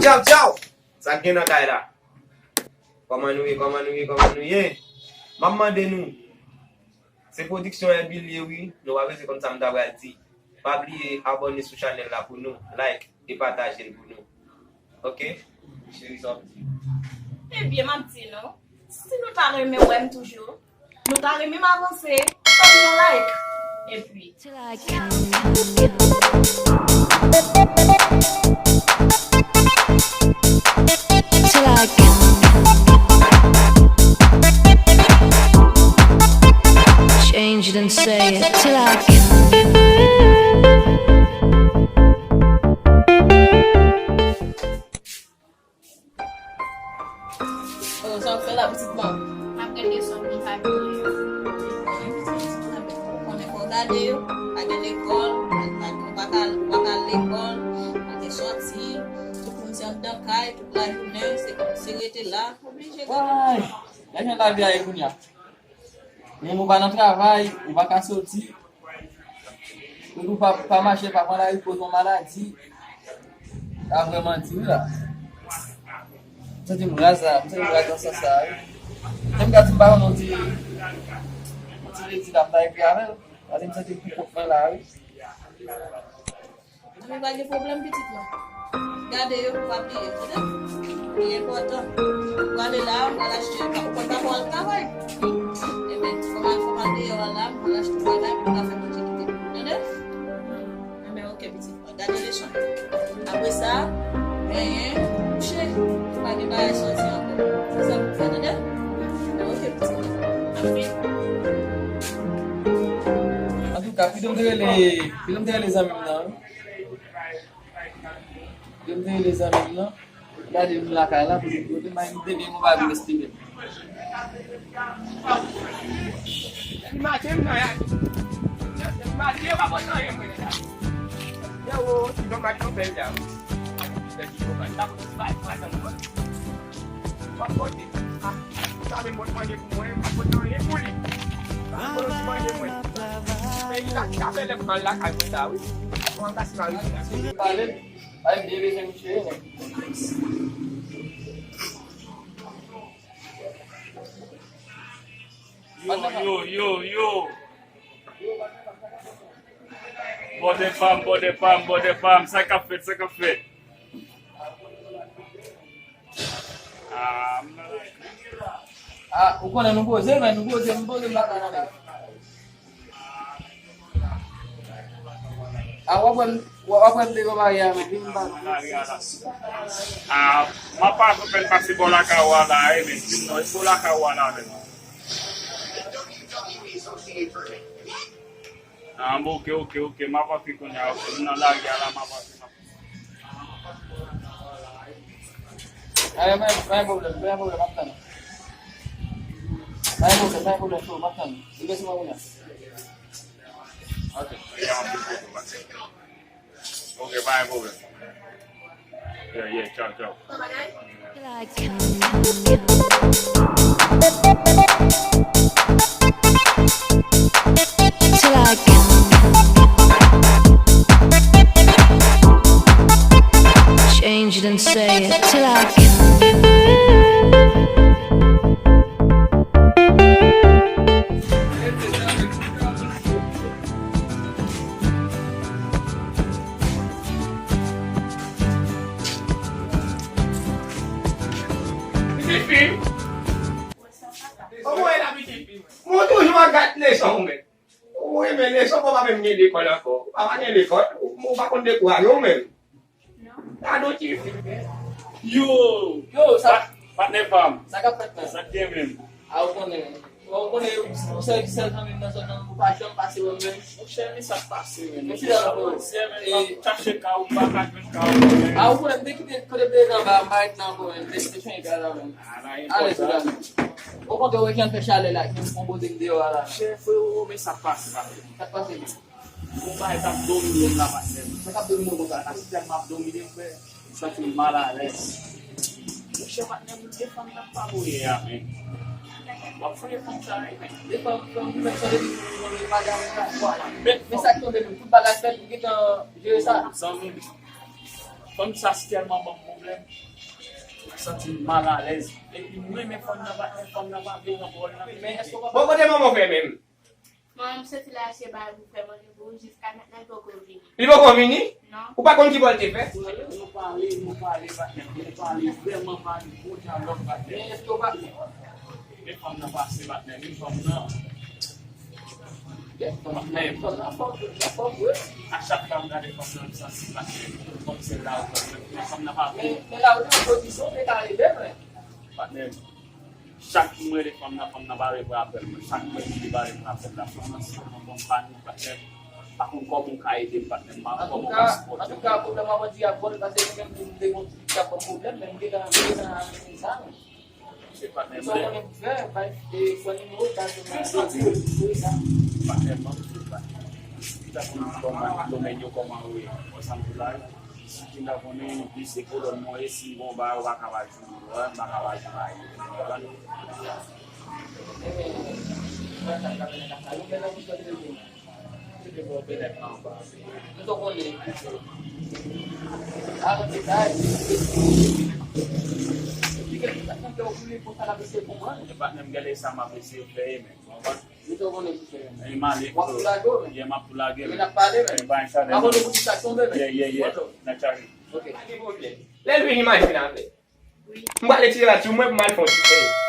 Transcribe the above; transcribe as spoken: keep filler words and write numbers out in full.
Tchaw, tchaw! Sa k gen nan kay la? Kòman nou ye? Kòman nou ye? Kòman nou ye? M ap mande nou, se pwodiksyon Herbilie wi, nou pa bezwen konn sa m ta pral di. Pa bliye abòne sou chanèl la pou nou, like e pataje l pou nou. Oke? Cheri, sa w ap di? Ebyen, m ap di nou, si nou ta renmen wè m toujou, nou ta renmen m avanse, ban m yon like. Epi, Till I can. Change it and say it till I can. Oh, sa w ap fè la, pitit mwen? M ap gade leson pou m pa bliye. Ou konnen fò w gade yo, pa gen lekòl, ou pa ka, ou pa ka al lekòl, pa gen sòti, tout moun se anndan kay, tout lajounen, se, se rete la, oblije gade. Wayy! Gade jan lavi a ye kounye a. Menm ou pa nan travay, ou pa ka soti. Ou tou pa, pa mache, pa pran lari, koz yon maladi. Sa vrèman di wi la. M santi m raz la, m santi m raz nan sans sa wi. Menm gad si m pa konn yon ti, yon ti redi la, m ta ekri avè l. Paske m santi m pou kont mwen la wi. Anben pa gen pwoblèm pitit mwen. Gade yo, pa bliye, tande? Li enpòtan. Ou prale la, m pral achte, ou konn papa w al travay. Ebyen, fò m al, fò m al deyò a la, m pral achte yon bagay pou m ka fè manje kite pou ou, tande? Anben, oke, pitit mwen. Gade leson. Apre sa, benyen, kouche. Pa gen bagay sòti ankò. Se sa pou fè, tande? Anben, oke, pitit mwen. Anpil. Antouka, pito m te rele, pito m te rele zanmi m nan, wi. Yo m te rele zanmi m nan. Gade m lakay la, kote m kote, m te gen yon bagay m esplike. Li mache m nan ya. Li mache yo pa pote anyen mwen la. Yo, ti Jean Mike nan fè ya. Ti Jean Mike la pote bay mwen nan mwen. W ap pote. Ah, sa vin pot manje pou mwen, m ap pote anyen pou li. M ap pote ti manje mwen. Men li ta, li ta fè lè m mal lakay mwen sa wi. Mwen angaje mari mwen. Pale, pale, m byen bezwen misye wi, nèg. Yo, yo, yo, yo. Bòdè pa m, bòdè pa m, bòdè pa m. Sa k ap fèt, sa k ap fèt? Ah, m nan. Ah, ou konnen nou poze, men nou poze, m poze m pa ka nan men. Ah, w ap wè m, w ap wè m te remare avèk li, m pa. Ah, m ap apèn pase bò lakay ou a la, wi, men di m non, e bò lakay ou a la menm. Ah, bon, oke, oke, oke, m ap antre kounye a, oke, m nan lari a la, m ap antre, m ap. Ayo, pa gen pwoblèm, pa gen pwoblèm, m ap tann ou. Pa gen pwoblèm, pa gen pwoblèm, freo, m ap tann ou. Li resi mwen kounye a. Ok. Ok, pa gen pwoblèm. Yeah, yeah, tchaw, tchaw. Till I can. Till I can. Change it and say it till I can. Pitit fi m. Kòman w ye la, pitit fi m? Mwen toujou ap gad leson w, men. Ou renmen leson, bon, pa menm gen lekòl ankò. Ou pa, pa gen lekòl, ou, ou pa konn dekouraje w menm. Gade yon ti fi. Yo! Yo, sa. Patnè pa m. Sa k ap fèt la? Sa k gen menm? A, ou konnen. Ou konnen, ou sèl, sèl zanmi m nan zòn nan, ou pa janm pase wè m menm. Monchè, men sa k pase menm? Monchè, men m ap chache kay ou, m pa ka jwenn kay ou menm. A, ou konnen, m te kite, kote m te anba, m pa ret la ankò menm. M te, te chanje kay la menm. A, la, enpòtan. Okontrè, ou wè jan l fè chalè la, ki m konpoze m deyò a la. Chè, frero, men sa k pase, pase. Sa k pase menm? Yon bagay k ap domine m la, patnè m. Sa k ap domine w konsa? Sa k ap domine m, frè. M santi m malalèz. Monchè, patnè m, de fanm nan pa voye a, men. W ap fouye fanm sa, wi, men. De fanm, fanm, wi, men sa depi nou, nou, nou, madanm, nou, vwala. Men, men sa k tonbe menm, tout bagay fèt, ou gentan jere sa. Zanmi m. Fanm sa si tèlman ban m pwoblèm, m santi m malalèz. Epi m renmen fanm nan, patnè, fanm nan pa vle pran pawòl nan men m. Bon, kote manman w fè menm? Manman m soti la achte bagay pou fè manje pou ou, jiska mentnan li poko vini. Li poko vini? Non. Ou pa konn ki bò l te fè? Nou pale, nou pale, patnè, nou pale, vrèman pale, bon dyalòg, patnè. Men èske w pa... Men fanm nan pase, patnè, men fanm nan. Patnè, fanm nan fò, fanm nan fò vre. A chak fwa m gade fanm nan, m santi, patnè, kòm se la ou pran, men fanm nan pa vle. Men, men la ou te nan pozisyon, te ka ede, men. Patnè, chak mwen rele fanm nan, fanm nan pa reponn apèl mwen. Chak mwen rele, li pa reponn apèl la. Fanm nan sèlman ban m panik, patnè. Pa konn kòman w ka ede m, patnè. M pa konn kòman w ka sipòte m. Antouka, antouka, pwoblèm w ap di a bon, paske mwen menm tou m te gon ti k ap ban m pwoblèm, men m gentan, m gentan aranje sa, men. Se patnè m. Sa w konnen pou fè, bay, e, pran nimewo, ba yo nan, e, e, sa. Patnè m, m ap di w, patnè. Li ta konn kòman, domèn yo kòman yo ye. Wè sa m di la, si w ta konnen, plis se kolòn mwen ye, si m gon bagay, ou pa ka pa di m, wè, m pa ka pa di bagay. Ou konprann? Mwen te bon benèt anba. Mwen te konnen. Avan te bay. Li gen tout sa fè w boule pou sa la mesye konprann. E patnè m gade sa m ap eseye fè, men. Ou konprann? Mwen te konnen pou fè. E m ale. W ap tou lage w, men. Yeah, m ap tou lage, men. Men n ap pale, men. E pa yon chalè, non. Abone pou ti sa tonbe, men. Yeah, yeah, yeah. Mwen tou. Nan challenge. Ok. Pa gen pwoblèm. Lè l vini, imajine avè. Wi. M prale tire la sou mwen pou m al fè yon ti fè.